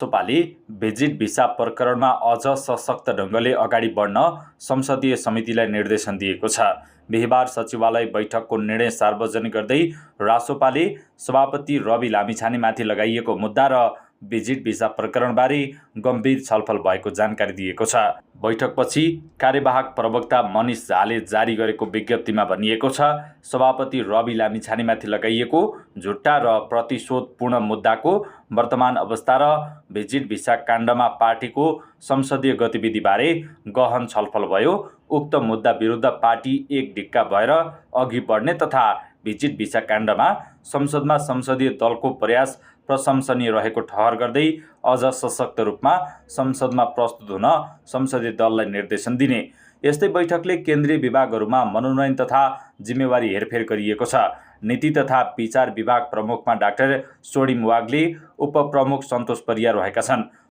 रासोपाले visit visa प्रकरणमा अझ सशक्त ढङ्गले अगाडि बढ्न संसदीय समितिलाई निर्देशन दिएको छ। बिहीबार सचिवालय बैठकको निर्णय सार्वजनिक गर्दै रासोपाले सभापति रवि लामिछानेमाथि लगाइएको मुद्दा र भिजिट भिसा प्रकरणबारे गम्भीर छलफल भएको जानकारी दिएको छ। बैठकपछि कार्यवाहक प्रवक्ता मनिष झाले जारी गरेको विज्ञप्तिमा भनिएको छ, सभापति रवि लामिछानेमाथि लगाइएको झुट्टा र प्रतिशोधपूर्ण मुद्दाको वर्तमान अवस्था र भिजिट भिसा काण्डमा पार्टीको संसदीय गतिविधिबारे गहन छलफल भयो। उक्त मुद्दा विरुद्ध पार्टी एक ढिक्का भएर अघि बढ्ने तथा भिजिट भिसा काण्डमा संसदमा संसदीय दलको प्रयास प्रशंसनीय रहेको ठहर गर्दै अझ सशक्त रूपमा संसदमा प्रस्तुत हुन संसदीय दललाई निर्देशन दिने। यस्तै बैठकले केन्द्रीय विभागहरूमा मनोनयन तथा जिम्मेवारी हेरफेर गरिएको छ। नीति तथा विचार विभाग प्रमुखमा डाक्टर स्वर्णिम वाग्ले, उपप्रमुख सन्तोष परियार रहेका छन्।